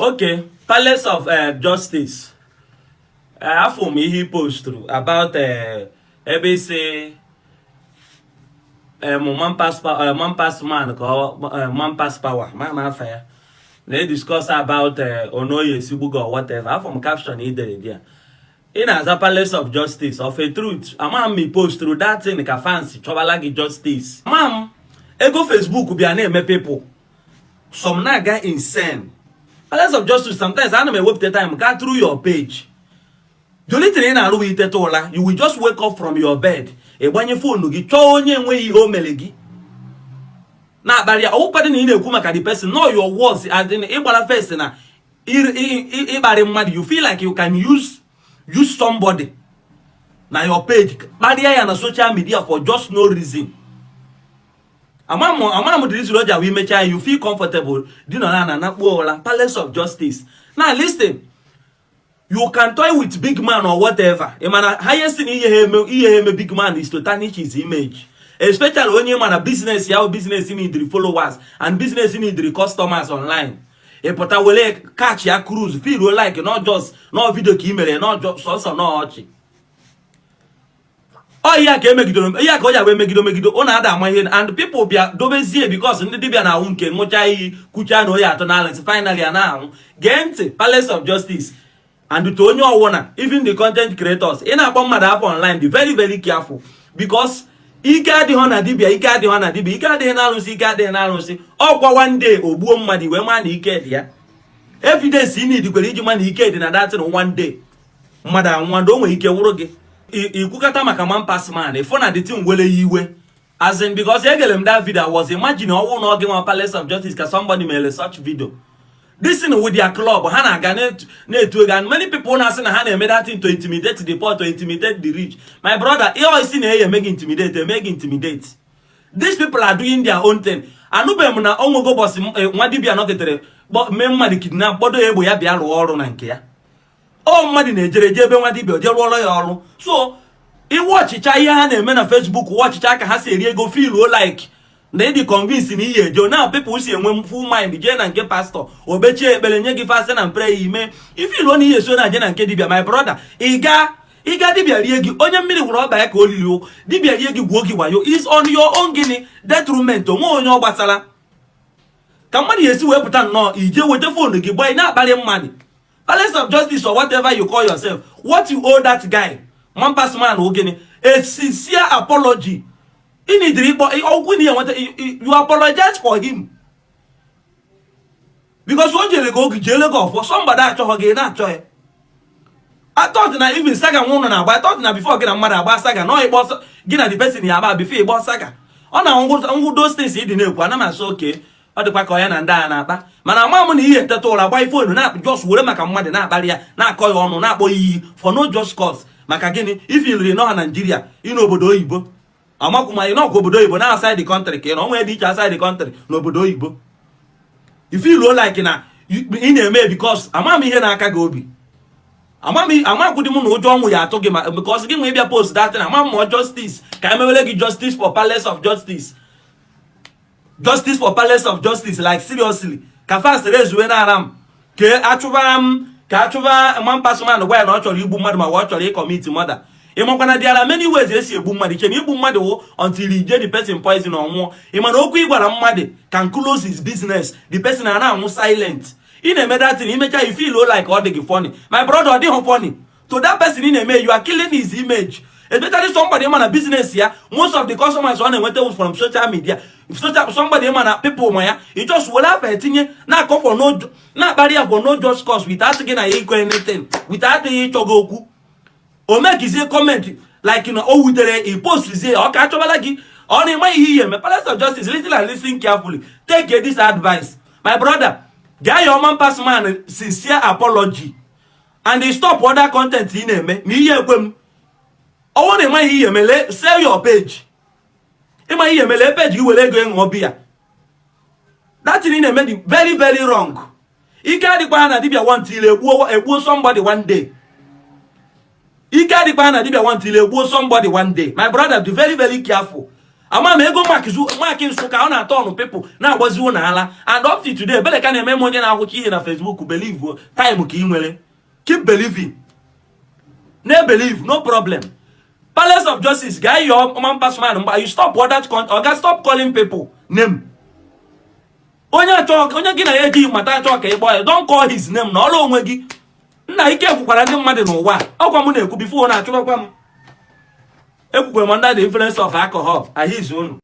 Okay, Palace of Justice. Afụ m ihe i posturu about ebe isi man pass man ka man pass power ma ma afa ya na-ediscuss about onoye esigbugo or whatever. Afụ m caption i dere there. Ị na-aza Palace of Justice of a truth. Ama m i posturu that thing ka fans chọbala gị justice. Ama m ego Facebook bịa na-eme people some na-aga insane. Palace of Justice, sometimes ana m ewepụta time gaa through your page. The only thing ị na-arụ bụ iteta ụla, you will just wake up from your bed, ịgbanye phone gị, chọọ onye enweghị ihe o mere gị na-akparị ya. Ọwụkwadị na ị na-ekwu maka the person, no, your words as in ịgbara first na ịkparị mmadụ. You feel like you can use somebody na your page, kparịa ya na social media for just no reason. Amara m the reason o ji awụ imecha, you feel comfortable dị nọ na nakpuo ụra. Palace of Justice, now listen. You can toy with big man or whatever. Ị mana highest thing ihe ha eme big man is to tarnish his image, especially onye ma na business ya bụ business need followers and business need customers online. Ị pụta were catch ya cruise, feel like not just no video ka ị mere, not just sọsọ n'ọchị. Ọ ihe a ka emegidoro, ihe a ka o ji agba emegido megido. Ọ na-ada ama ihe and people bịa dobezie because ndị dibịa na-anwụ nke ṅụcha iyi kwuchaa na oyi atọ na alụsị, finally ya na-anwụ. Gee ntị, Palace of Justice, and to onye ọwụna, even the content creators, ị na-akpọ mmadụ afọ online, be very very careful, because ike adịghị na dibịa, ike adịghị na dibịa, ike adịghị na arụsị, ike adịghị na arụsị. Ọkwa one day ogbuo mmadụ wee maa na ike dị ya. Evidence ị need kwere iji ma na ike dị na datin, one day mmadụ anwụọ ndị o nwere ike wụrụ gị ikwukata maka man pass man. Ịfụ na the thing were ya iwe, as in, because egere m that video, I was imagine ọnwụ na ọ gị nwa Palace of Justice ka somebody mere such video. This thing with their club ha na-aga na-etu ego, and many people na-asị na ha na-eme that thing to intimidate the poor, to intimidate the rich. My brother, ihe isi na-eyi eme gị intimidate, eme gị intimidate. These people are doing their own thing. Anụbeghị m na onwego ụbọchị nwa dibịa nọketere mee mmadụ kidnap, kpọdo ya egbe, ya bịa rụọ ọrụ na nke ya. Ọ mmadụ na-ejere je ebe nwa dibịa o jee rụọrọ ya ọrụ. So iwe ọchịcha ihe ha na-eme na Facebook, uwe ọchịcha ka ha si eri ego, feel like na ịdị convince na ihe eje na people si enwe full mind jee na nke pastor, obechie ekpere, nye gị fasting and prayer, ime ifiluo na ihe so na je na nke dibịa. My brother, ị gaa ịga dibịa rie gị, onye mmiri gwụrụ ọba ya ka o liri o. Dibịa rie gị, gwuo gị wayo, is on your own gịnị detriment. Onwe onye ọ gbasara ka mmadụ ga-esi wee pụta nnọọ ije weta phone gị gbaa na-akparị mmadụ. Palace of Justice or whatever you call yourself, what you owe that guy, man pass man, ogene, a sincere apology. Ị nidiri ịkpọ ọgwụ na enweta, you apologize for him, because o jere gị oge jere gị ọfọ. Somebody achọghị gị na-achọ ya. I thought na even saga nwa ụnụ na-agba, I thought na before gị na mmadụ agba saga na ịkpọ gị na the person ya agba before ịgba saga. Ọ na ngwụ those things ịdị na-ekwu, ana m asị oke ọ dịkwa ka ọ ya na ndị a na-akpa, mana ama m na ihe eteta ụra gba phone na just were maka mmadụ na-akparị ya, na-akọ ya ọnụ, na-akpọ ya iyi for no just cause. Maka gịnị? Ifiliri nọ na Naijiria, ị n'obodo oyibo, amakwu ma ị nọkwa obodo oyibo na outside the country ka ị nọ, onwe dị iche outside the country na obodo oyibo. Ifiluo like na ị na-eme because ama m ihe na-aka gị obi, amakwụdị m na ụjọ ọnwụ ya atụ gị ma because gị nwee bịa post that thing. Ama m ma justice ka emewere gị, justice for Palace of Justice, justice for Palace of Justice. Like seriously, ka fast rezuwe na ara m ka achụba m, ka achụba man pass man, gwa ya na ọ chọrọ igbu mmadụ ma ọ chọrọ ịcommit murder. Ịmakwa na there are many ways esi egbu mmadụ. Iche na igbu mmadụ wụ until ije the person poison, ọ nwụọ. Ị ma na okwu ị gwara mmadụ can close his business, the person a na-anwụ silent. Ị na-eme that thing, imecha, you feel like ọ dị gị funny. My brother, ọ dịghị funny to that person. Ị na-eme, you are killing his image, especially somebody ma na business ya, most of the customers ọ na-enweta from social media. Social somebody ma na people ma ya, you just were afa etinye na-akọ for no, na-akparị ya for no just cause, without gị na ya ikwe anything, without ya ịchọgo okwu. O mekizie comment like na o wutere, i postizie, ọ ka achọbala gị, ọ na-eme ihe ihe eme. Palace of Justice, listen and listen carefully. Take this advice, my brother. Gaa your man pass man sincere apology and stop other content ị na-eme na ihe ekwe m. Ọwụ na ịmaghị ihe emele, sell your page. Ịma ihe emele page gị, were ego ịṅụọ biya. That thing ị na-eme dị very very wrong. Ike adịkwa ha na dibịa want ile egbuo egbuo somebody one day. Ike adịkwa ha na dibịa want ile egbuo somebody one day. My brother, be very very careful. Ama m ego Mark Nsụka ọ na-atọ ọnụ people na-agbazi ụnụ ala. And up to today, ebele ka na-eme m. Onye na-akwụcha ihe na Facebook, believe time ka ị nwere, keep believing, na-believe, no problem. Palace of Justice gaa yọọ man pass man mgbe you stop that oga, stop calling people name. Onye achọ, onye gị na ya ejighị mata achọ ka ị kpọọ ya, don't call his name na ọrụ onwe gị. Nna, ike gwụkwara ndị mmadụ n'ụwa. Ọkwa m na-ekwu before na-achụbakwa m. Ekwukwere m under the influence of alcohol. Ahizu unu.